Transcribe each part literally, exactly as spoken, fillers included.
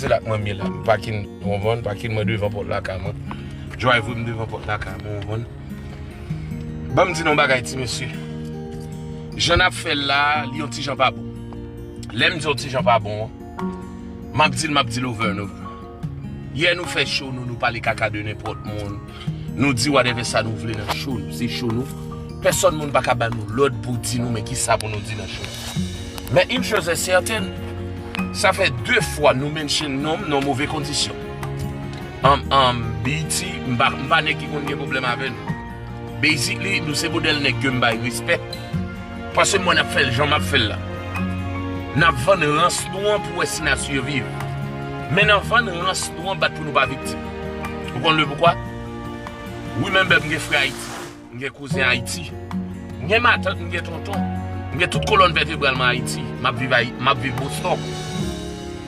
se la k manm ye la. M pakin, ou konprann? Pakin mwen devan pòt lakay mwen. Drive m devan pòt lakay mwen, ou konprann? Ban m di nou yon bagay, ti mesye. Jan n ap fè l la, li yon ti jan pa bon. Lè m di yon ti jan pa bon an, m ap di l, m ap di l over and over. Yè nou fè show nou, nou pale kaka de nenpòt moun. Nou di whatever sa nou vle nan show nou. Se show nou. Pèsòn moun pa ka ba nou lòd pou di nou men kisa pou nou di nan show. Men une chose est certaine, sa fè de fwa nou mention non m nan move kondisyon. An, an, B E T, m pa, m pa nèg ki konn gen pwoblèm avè nou. Basically, nou se modèl nèg ke m bay respè. Paske mwen n ap fè l jan m ap fè l la. N ap vann rans nou an pou wè si n a siviv. Men nan vann rans nou an bat pou nou pa viktim. Ou konn le poukwa? Wi, men bèm gen frè Ayiti. M gen kouzen Ayiti. M gen matant, m gen tonton. M gen tout kolòn vètebral mwen Ayiti. M ap viv Ayi-, m ap viv Boston.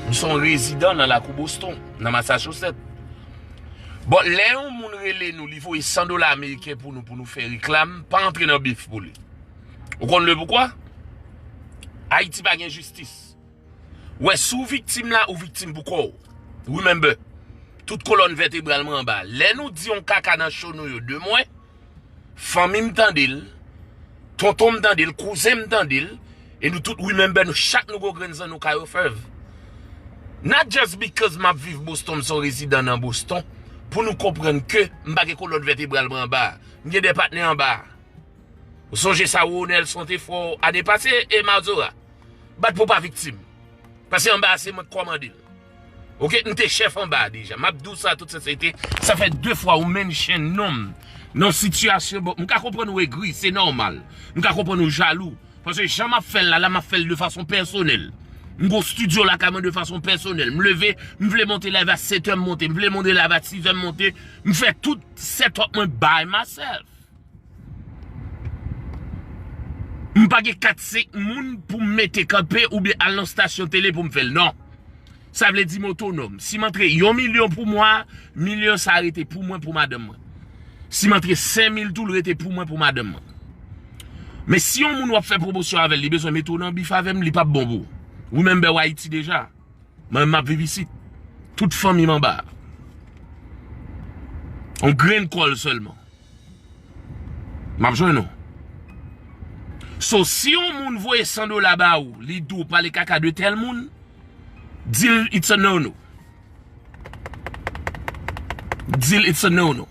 M se yon rezidan nan lakou Boston, nan Massachusetts. Bon, lè yon moun rele nou, li voye san dola ameriken pou nou, pou nou fè reklam, pa antre nan bif pou li. Ou konn le poukwa? Ayiti pa gen jistis. Wè, si w viktim la, ou viktim pou kò w. Remember, tout kolòn vètebral mwen anba. Lè nou di yon kaka nan show nou yo de mwen, fanmi m tande l, tonton m tande l, kouzen m tande l, e nou tout remember nou chak nou gwo grenn zanno Kayo Fèv. Not just because m ap viv Boston, m se yon rezidan nan Boston, pou nou konprann ke m pa gen kolòn vètebral mwen anba. M gen de patnè anba. Ou sonje sa Ronelson te fè w ane pase, e Mazora? Bat pou pa viktim. Paske anba a se mwen k kòmande l. Oke, m te chèf anba a deja. M ap di w sa tout senserite, sa fè de fwa ou mention non m nan sitiyasyon, bon, m ka konprann ou egri, se nòmal. M ka konprann ou jalou. Paske jan m ap fè l la, la m ap fè l de fason pèsonèl. M gen yon estidyo lakay mwen de fason pèsonèl. M leve, m vle monte live a sèt è m monte, m vle monte live a sis è m monte. M fè tout setup mwen by myself. M pa gen kat senk moun pou m mete kanpe oubyen al nan stasyon tele pou m fè l, non. Sa vle di m otonòm. Si m antre yon milyon pou mwa, milyon sa a rete pou mwen, pou madanm mwen. Si m antre senk mil tou, l rete pou mwen, pou madanm mwen. Men si yon moun w ap fè pwomosyon avè l, li bezwen mete w nan bif avè m, li p ap bon pou ou. Ou menm bè w Ayiti deja. Mwen menm m ap viv isit. Tout fanmi m anba. On grenn kòl sèlman. M ap jwenn ou. So, si yon moun voye san dola ba ou, li di w pale kaka de tèl moun, di l it's a no-no. Di l it's a no-no.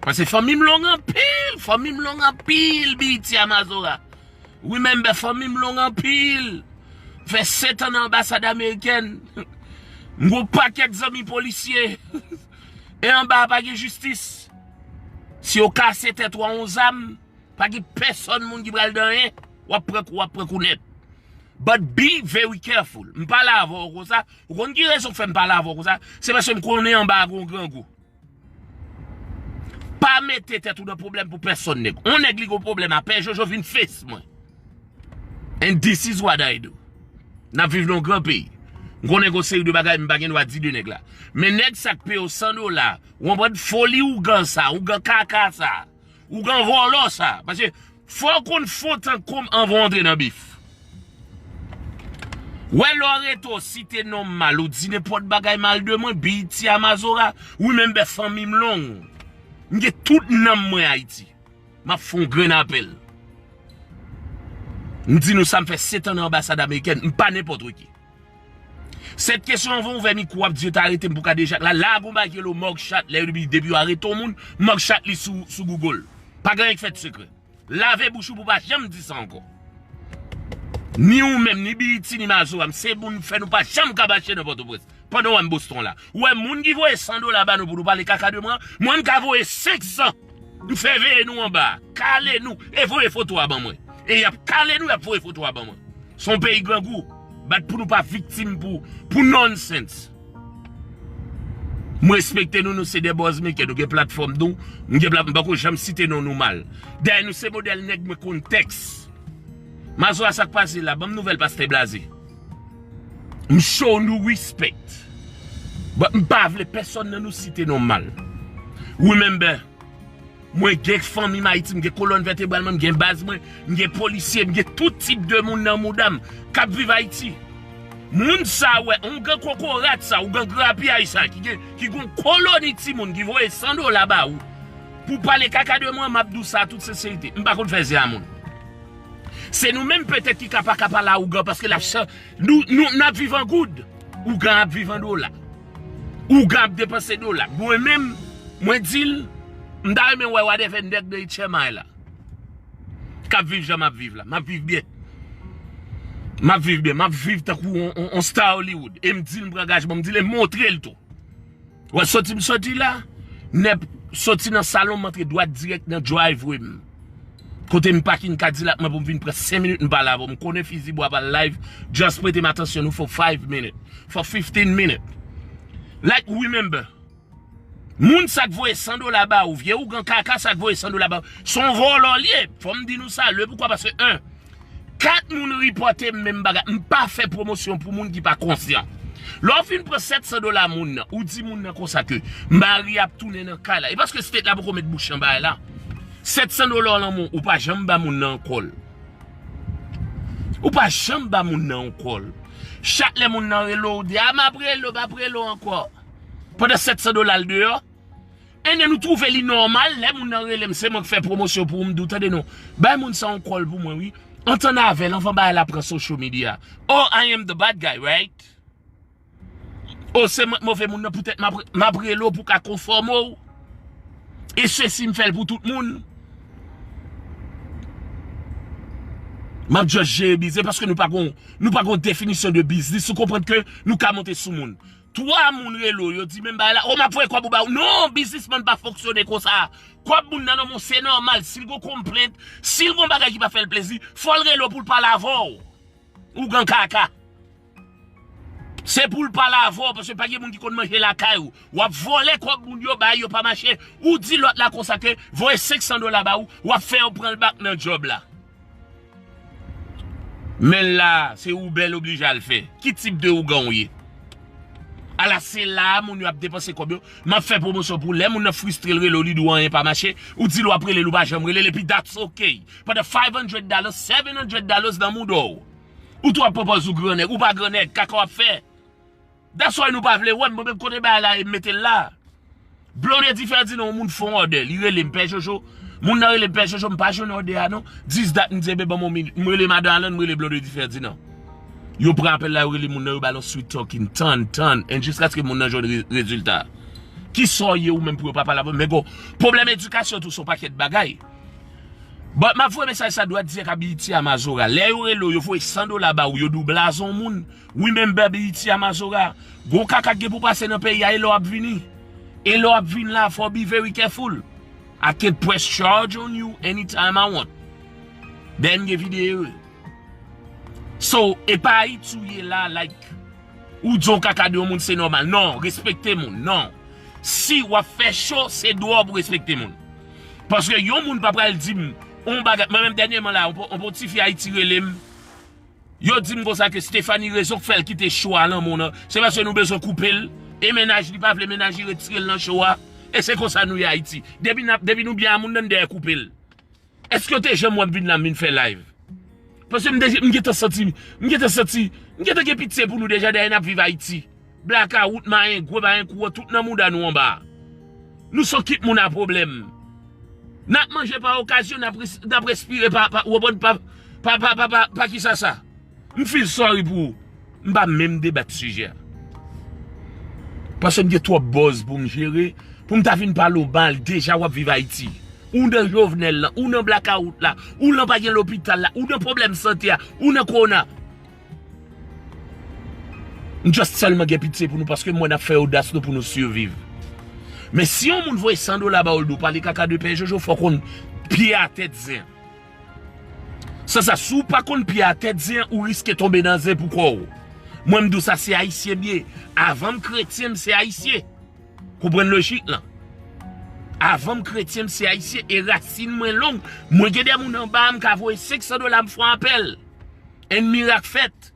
Paske fanmi m long anpil, fanmi m long anpil, B E T a Mazora. Remember, fanmi m long anpil. Fè sèt an nan anbasad amerikèn. M gon pakèt zanmi polisye. E anba a pa gen jistis. Si yo kase tèt ou a yon zam, pa gen pèsòn moun ki pral di anyen. W ap pran kou, w ap pran kou nèt. But be very careful. M pale avè w konsa. Ou konn ki rezon k fè m pale avè w konsa? Se paske m konnen anba a gon grangou. Pa mete tèt ou nan pwoblèm pou pèsonn, nèg. On nèg li gon pwoblèm a pè Jojo vin face mwen. And this is what I do. N ap viv nan yon gran peyi. M konnen gon seri de bagay m pa gen dwa di de nèg la. Men nèg sa k peye w san dola, ou konprann foli ougan sa, ougan kaka sa, ougan vòlò sa. Paske fò w konn fon tankou m anvan w antre nan bif. Wè lè w rete w site non m mal, ou di nenpòt bagay mal de mwen, B E T a Mazora, remember fanmi m long. M gen tout nanm mwen Ayiti. M ap fè yon grenn apèl. M di nou sa m fè sèt an nan anbasad amerikèn, m pa nenpòt ki. Sèt kesyon anvan w ouvè mikwo w ap di yo ta arete m pou Kadejak la, la gon bagay ki rele mugshot, lè yo depi, depi yo arete yon moun, mugshot li sou, sou Google. Pa gen anyen k fèt sekrè. Lave bouch ou pou w pa janm di sa ankò. Ni ou menm, ni B E T, ni Mazora, m se moun fè nou pa janm ka mache nan Pòtoprens. Pandan w wè m Boston la. Ou wè moun ki voye san dola ba nou pou nou pale kaka de mwen, mwen m ka voye senk san. M fè veye nou anba a, kale nou, e voye foto a ban mwen. E y ap kale nou, y ap voye foto a ban mwen. Se yon peyi grangou. Bat pou nou pa viktim pou, pou nonsense. M respekte nou, nou se de bòz mekè, nou gen platfòm nou, m gen plat, m pako janm site non nou mal. Dayè nou se modèl nèg mwen konn tèks. Mazora sa k pase la, ban m nouvèl pastè Blaze. M show nou respect. But m pa vle pèsonn nan nou site non mal. Remember, mwen gen fanmi m Ayiti, m gen kolòn vètebral mwen, m gen baz mwen, m gen polisye, m gen tout tip de moun nan mouda m k ap viv Ayiti. Moun sa wè, ougan kokorat sa, ougan grapyay sa, ki gen, ki gon koloni timoun ki voye san dola ba ou pou pale kaka de mwen, m ap di w sa tout senserite. M pa konn fè zen a moun. Se nou menm petèt ki ka pa ka pale a ougan paske l ap chan-, nou, nou, n ap viv an goud. Ougan ap viv an dola. Ougan ap depanse dola. Mwen menm, mwen di l, m ta renmen wè whatever nèg de H M I la. K ap viv jan m ap viv la. M ap viv byen. M ap viv byen. M ap viv tankou on, on, on star Hollywood. E m di l m pran angajman, m di l e m montre l tou. Wè soti m soti la, nèp soti nan salon m antre dwat dirèk nan driveway m. Kote m pakin Cadillac mwen pou m vin pran senk minit m pale avè w. M konnen fizi bwa pa l live, just prete m atansyon nou for five minutes, for fifteen minutes. Like, remember, moun sa k voye san dola ba ou, vye ougan kaka sa k voye san dola ba ou, se yon vòlò l ye. Fò m di nou sa, le poukwa, paske, en, kat moun ripòte m menm bagay. M pa fè pwomosyon pou moun ki pa konsyan. Lè w fin pran sèt san dola moun nan, ou di moun nan konsa ke mari ap tounen nan kay la. E paske state la poko met bouch nan bagay la. Sèt san dola w nan men w, ou pa janm ba moun nan ankò l. Ou pa janm ba moun nan ankò l. Chak lè moun nan rele w, ou di, "A, m ap rele w, m ap rele w ankò." Pandan sèt san dola l deyò, And then ou twouve li nòmal, lè moun nan rele m, se mwen k fè pwomosyon pou ou, m di w, "Tande non, bay moun sa yon call pou mwen, wi. Antann avè l, anvan bagay la pran social media." Oh, I am the bad guy, right? Oh, se mwen k move moun nan, poutèt m ap, m ap rele w pou w ka konfòme w. E sesi m fè l pou tout moun. M ap just jere biznis paske nou pa gon, nou pa gon definisyon de biznis. Ou konprann ke nou ka monte sou moun. Twa moun rele w, yo di menm bagay la, "O, m ap voye kòb ou ba ou." Non, biznismann pa fonksyone konsa. Kòb moun nan nan men w, se nòmal. Si l gon konplent, si l gon bagay ki pa fè l plezi, fò l rele w pou l pale avè w. Ougan kaka. Se pou l pale avè w, paske pa gen moun ki konn manje lakay ou. W ap vòlè kòb moun yo, bagay yo pa mache. Ou di lòt la konsa ke voye senk san dola ba ou, w ap fè yo pran l back nan djòb la. Men la, se Uber l oblije al fè. Ki tip de ougan w ye? Ala se la a moun yo ap depanse kòb yo. M ap fè pwomosyon pou lè moun nan fristre l rele w, li di w anyen pa mache, ou di l w ap rele l, ou pa janm rele l, epi that's okay. Pandan five hundred dollars, seven hundred dollars nan mouda w. Ou twò pòpòz ou grannèg, ou pa grannèg, kaka w ap fè. That's why nou pa vle wè m, mwen menm kote bagay la e m mete l la. Blondedy Ferdinand, yon moun fè yon òdè, li rele m, "Pè Jojo." Moun nan rele m, "Pè Jojo, m pa jwenn òdè a non." Dis dat, m di, "Ebyen, ban m yon minit." M rele Madan Alan, m rele Blondedy Ferdinand. Yo pran apèl la, yo rele moun nan, yo ba l yon sweet talking, tann, tann, and jiskaske moun nan jwenn re-, rezilta. Kisa w ye ou menm pou yo pa pale avè w? Men gon pwoblèm edikasyon tou, se yon pakèt bagay. But m ap voye mesaj sa dwat dirèk a B E T a Mazora. Lè yo rele w, yo voye san dola ba ou, yo di w blaze yon moun. Remember B E T a Mazora. Gon kaka k gen pou pase nan peyi a, e lè w ap vini. E lè w ap vin la, fò w be very careful. I can press charge on you anytime I want. Dèyè m gen videyo. So, e pa Ayiti w ye la, like, ou di yon kaka de yon moun se nòmal. Non, respekte moun, non. Si w ap fè cho, se dwa w pou respekte moun. Paske yon moun pa pral di m yon bagay. Mwen menm dènyèman la, yon, yon ti fi Ayiti rele m. Yo di m konsa ke Stephanie rezon k fè l kite cho a nan men w nan. Se paske nou bezwen koupe l. E mennaj li pa vle mennaj li retire l nan cho a. E se konsa nou ye Ayiti. Depi n ap, depi nou byen a moun nan, n dèyè koupe l. Èske w te janm wè m vin la, m vin fè live? Paske m deja, m gentan santi, m gentan santi, m gentan gen pitye pou nou deja, dayè n ap viv Ayiti. Blakawout, mayen gwo, mayen kouran, tout nan mouda nou anba a. Nou se yon kit moun a pwoblèm. N ap manje pa okazyon, n ap res-, n ap respire pa, pa, w konprann, pa, pa, pa, pa, pa, pa kisa sa? M feel sorry pou ou. M pa menm debat sijè a. Paske m gen twòp buzz pou m jere, pou m ta vin pale w mal, deja w ap viv Ayiti. Ou nan Jovenel lan, ou nan blakawout la, ou nan pa gen lopital la, ou nan pwoblèm sante a, ou nan kowona. M just sèlman gen pitye pou nou paske m wè n ap fè odas nou pou nou siviv. Men si yon moun voye san dola ba w, l di w pale kaka de Pè Jojo, fò w konn pye a tèt zen. San sa, si w pa konn pye a tèt zen, ou riske tonbe nan zen pou kò w. Mwen, m di w sa, se Ayisyen m ye. Avan m kretyen, m se Ayisyen. Konprann lojik lan. Avan m kretyen, m se Ayisyen e rasin mwen long. Mwen gen de moun anba a, m ka voye senk san dola, m fè yon apèl. And mirak fèt.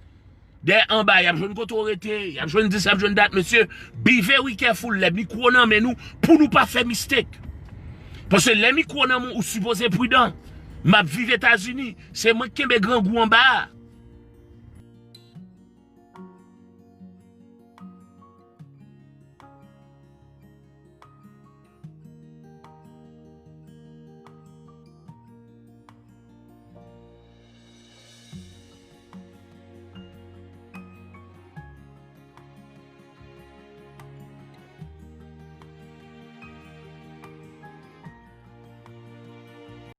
Dèyè anba, y ap jwenn kote w rete, y ap jwenn dis, y ap jwenn dat, mesye. Be very careful, lè mikwo nan men nou, pou nou pa fè mistake. Paske lè mikwo nan men w, ou sipoze pridan. M ap viv Etazini, se mwen k kenbe grangou anba a.